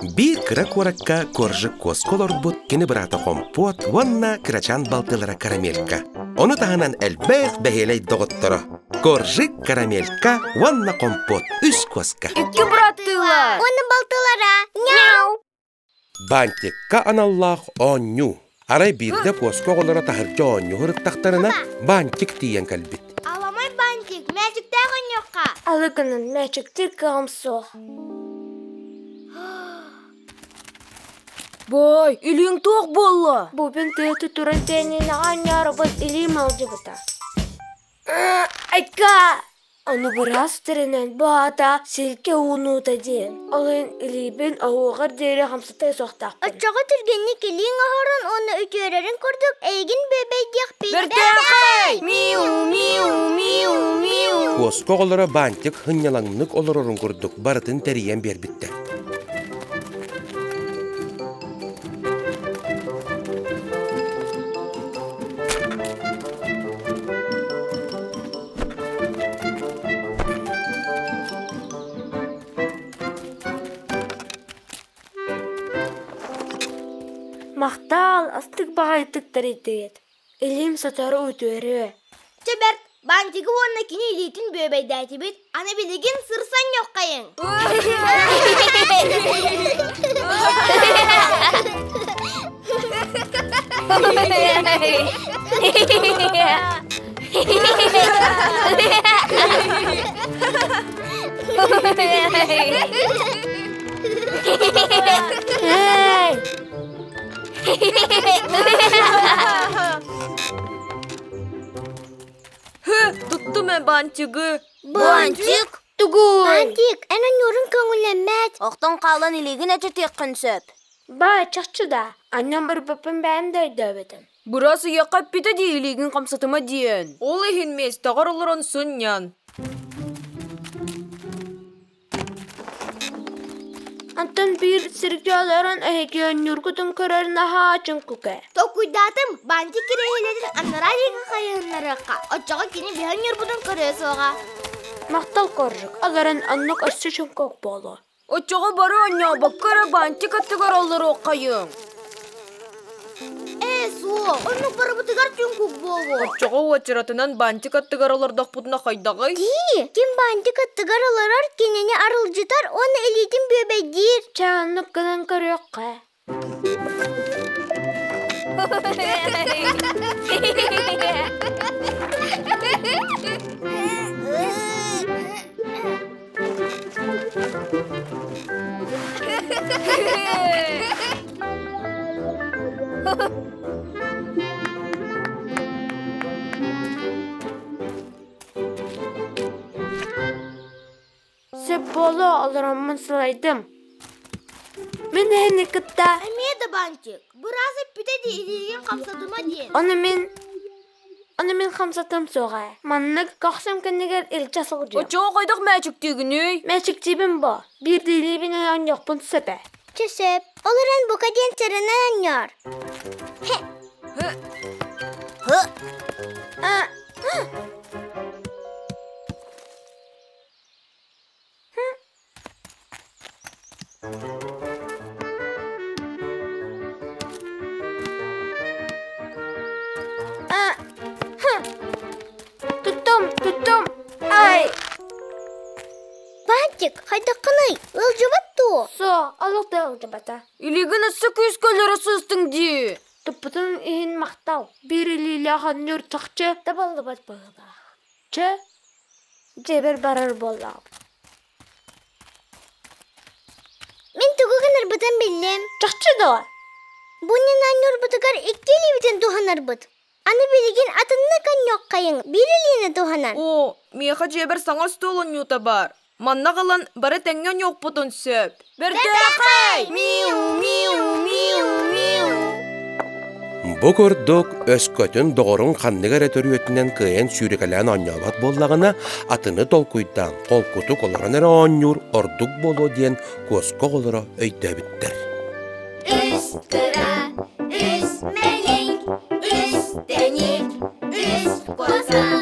Биир кыра куоракка Коржик куоска олорбут кини быраата Хомпуот уонна кырачаан балтылара Карамелька. Ону таһынан элбэх бэһиэлэй доҕотторо Коржик, Карамелька уонна Хомпуот үс куоска. Икки быраттыылар. Уонна балтылара. Мяу! Бантикка аналлаах оонньуу. Арай биирдэ куоска оҕолоро таһырдьа оонньуу сырыттахтарына Бантик тиийэн кэлбит. Аламай Бантик, мээчиктээх оонньуохха. Алыкынан мээчиктиир кыаҕым суох. Бой, илииҥ туох буолла? Бу күн тыаты туран тиэниинэҕэ оонньоорубут илиим алдьыбыта. Айка! Ону быраас тэринэн бу аата силгэ уунуута диэн. Ол иһин илиибин оһуоҕар диэри хамсатыа суохтаахпын. Оччоҕо түргэнник илииҥ оһорон уонна үтүөрэрин курдук эйигин бүөбэйдиэхпит. Бэртээхэй! Миу, миу, миу, миу. Куоска оҕолоро баантик һынньалаҥнык олорорун курдук барытын тэрийэн биэрбиттэр. Махтаал, астык баҕайытык тэрийдигит. Илиим сотору үтүөрүө. Чэ бэрт, бантигы уонна кини илиитин бүөбэйдээтибит, аны билигин сырсан ньоххайыҥ. Эй! Туттум ээ бантигы. Бантик? Тугуй? Бантик, эн онньуурун көҥүллэммэт. Охтон хаалан илиигин эчэтиэххин сөп. Баа, чахчы да, анньам ырбаппын бэйэм да өйдөөбөтүм. Быраас ыйыахха эппитэ дии илиигин хамсатыма диэн. Ол иһин миэстэҕэр олорон сынньан. Онтон биир сиргэ олорон эһиги оонньуургутун көрөр наһаа чуҥкук ээ. Толкуйдаатым, бантик кириэһилэтин анараа диэки хайыһыннарыахха, оччоҕо кини биһи оонньуурбутун көрүө суоҕа. Махтал Коржик, олорон оннук өссө чуҥкук буолуо. Оччоҕо бары оонньообокко эрэ бантик аттыгар олоруоххайыҥ. Ээ, суох, оннук барыбытыгар чуҥкук буолуо. Оччоҕо уочаратынан бантик аттыгар олордохпутуна хайдаҕый? Дии, ким бантик аттыгар олорор, кинини арылдьытар уонна илиитин бүөбэйдиир. Чэ, оннук гынан көрүөххэ. Сөп буолуо олороммун сылайдым. Мин эһини кытта Эмиэ да бантик, быраас эппитэ дии илиигин хамсатыма диэн. Ону мин Ону мин хамсатым суоҕа. Маннык көхсүм кэннигэр илдьэ сылдьыам. Оччоҕо хайдах мээчиктиигиний? Мээчиктиибин бо. Биирдиилиибин оонньуохпун сөп ээ. Чэ сөп. Ол эрэн бука диэн сэрэнэн оонньоор. Туттум, туттум. Ай! Бантик, хайдаххыный? Ыалдьыбат дуо? Суох, олох да ыалдьыбата. Илигин өссө күүскэ өлөрө сыыстыҥ дии. Туппутун иһин махтал. Биир илиилээх оонньуур чахчы табыллыбат быһыылаах. Чэ, дьиэбэр барар буоллаҕым. Мин тугу гынарбытын биллим. Чахчы дуо? Бу иннинэ оонньуурбутугар икки илиибитин туһанарбыт. Аны билигин атыннык оонньуоххайыҥ, биир илиини туһанан. Оо, миэхэ дьиэбэр саҥа остуол оонньуута баар. Манна ылан бары тэҥҥэ оонньуохпутун сөп. Бэртээхэй! Миу, миу, миу, миу. Бу курдук өскөтүн доҕоруҥ ханнык эрэ төрүөтүнэн кыайан сүүрэкэлээн оонньообот буоллаҕына, атыны толкуйдаан холкутук олорон эрэ оонньуур ордук буолуо диэн куоска оҕолоро өйдөөбүттэр. Үс кыра, үс мэник, үс тэник, үс куоска.